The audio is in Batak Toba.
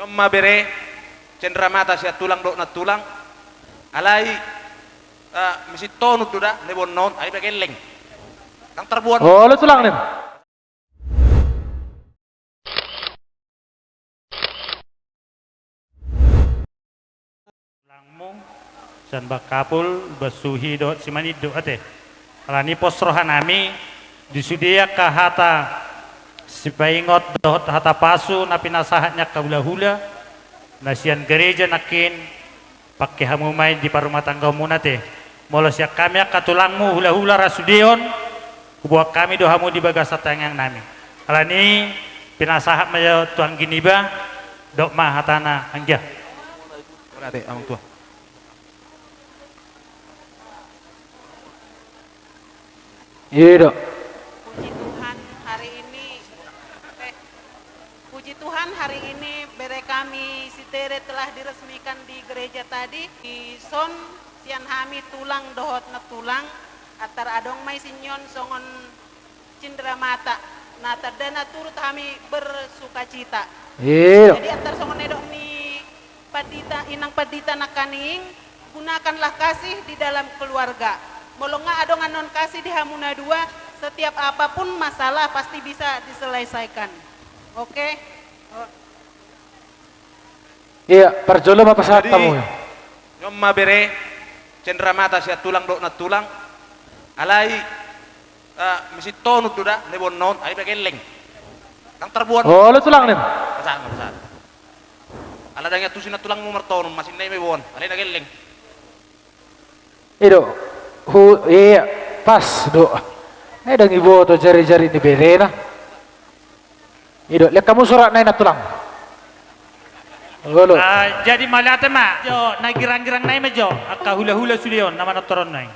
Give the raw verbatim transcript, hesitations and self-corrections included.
On ma bere, cendera mata sian tulang dohot nantulang. Alai, eh, misintonun do da na iboan on, ai na gelleng. Ndang tarboan. Olo tulang nim. Tulangmu, sian Bangkapul, Bansuhi dohot Simanindo ate. Alani pos rohanami, di sude angka hata sipaingot dohot hata pasu na pinasahat ni angka hulahula na sian gareja nangkin, pangke hamu ma i di parumatanggaonmuna ate. Molo sian hami angka tulangmu hulahula ra sude on, huboan hami do hamu di bagasan tangiangnami. Alani pinasahat ma jo tu anggi niba, dok ma hatana anggia. Ora ate, amang tua. Ido. Puji Tuhan, hari ini, eh, puji Tuhan, hari ini bere kami si Tere telah diresmikan di gereja tadi. Dison sian hami tulang dohot nantulang, antar adong ma i sinyon songon cindera mata, na tanda na turut hami bersukacita. Iyo. Jadi antar songon na nidok ni pandita, inang pandita nangkaning, gunakanlah kasih di dalam keluarga. Molo nga adong annon kasih di hamu na dua, setiap apapun masalah pasti bisa diselesaikan. Oke? Iya, parjolo ma pasahat hamu. Jadi, on ma bere, cendera mata sian tulang dohot nantulang. Alai, eh, misintonun do da na iboan on, ai na gelleng. Ndang tarboan. Olo tulang nim. Pasahat, pasahat. Ala ndang i antusi nantulangmu martonun, masinna i ma iboan, alai na gelleng. Ido, hu, iya, pas do. Na ndang iboto jarijari ni berena. Ido, lean hamu surat na i nantulang. Olo. Ah, jadi mauliate ma jo, na girang-girang na i ma jo, angka hulahula sude on na manortor on na i.